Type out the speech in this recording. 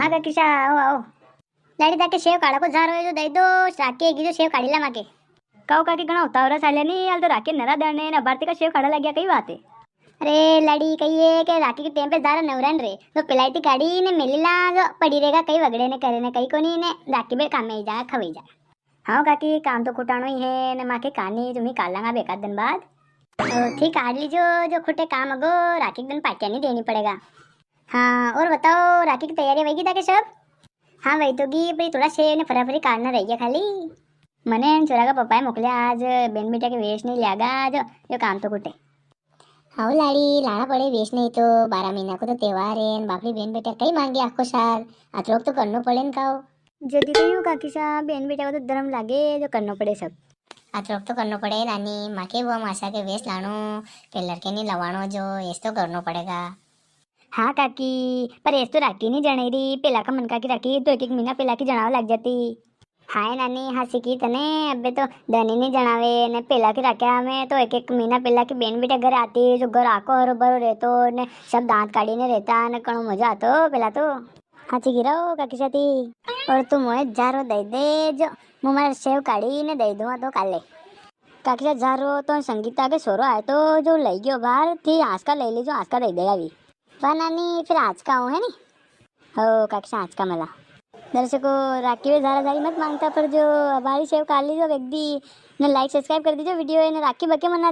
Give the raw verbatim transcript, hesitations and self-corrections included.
काकी सा, आओ, आओ। लाड़ी, ताके सेव काढ़ा को झारो है जो दई दो, राखी है जो सेव काढ़ी ला माके। काओ काकी, घणा उतावरा साल्या नी, हाल तो राखी नरा दन है, ने अबार ती का सेव काढ़ा लाग्या, कई बात है? अरे लाड़ी, कई है के राखी के टेम पे झारा नवरा नी रे, तो पेला ती काढ़ी ने मेली ला, जो पड़ी रेगा, कई वगड़े ने करे ने कई कोनी ने, राखी बे काम में ही जा, खवई जा। हाँ काकी, काम तो खुटाणो ही है, ने माके कानी तुम्ही कालांगा बे एकाद दिन बाद। तो ठीक काढ़ लीजो, जो खुटे काम अगो, राखी के दिन पाटिया नी देनी पड़ेगा। हाँ, और बताओ, राखी की तैयारी वई गी ताके सब? हाँ, वई तो गी, पर ये थोड़ा सेव ने फराफरी काढ़ना रई गया खाली। मने इन छोरा का पप्पा ही मोकल्या आज, बेन बेटा के वेश नी ल्यागा आज, यो काम तो खुटे। हाउ लाड़ी, लाना पड़े वेश, नी तो बारह महीना को तो त्योहार है, ने बापड़ी बेन बेटा कई मांगे आखो साल, अतरोक तो करनो पड़े न काओ। जदी तो यूं काकी सा, बेन बेटा को तो धर्म लागे जो करनो पड़े सब। अतरोक तो करनो पड़े नानी, माके वो मासा के वेश लानो, पेलर के नी लवानो जो, एस तो करनो पड़ेगा। हाँ काकी, पर एस तो राखी नी जणे री, पेला का मनका की राखी तो एक एक महीना पेला की जणावा लाग जाती। हाय नानी, हासी की तने, अबे तो दन ही नी जणावे, ने पेला की राख्या में तो एक एक महीना पेला की बेन बेटा घर आती, जो घर आको हरो भरो रेतो, ने सब दांत काढ़ी ने रेता, ने कणो मजा आतो पेला तो। हाची की रो काकी सा ती। और तू मोए झारो दई दे जो, मु मारे सेव काढ़ी ने दई दूंगा तो काले। काकी सा, झारो तो संगीता के सोरो आयो तो जो लई गयो बाहर, थी आज का लई लीजो, आज का दई देगा भी। पर नानी, फिर आज का हूँ, है नी? हो काकी सा, आज का मला। दर्शकों, राखी वे झारा झारी मत मांगता, पर जो अबारी सेव काढ़ लीजो, एक दी ने like subscribe कर दीजो video है, ने राखी बके मना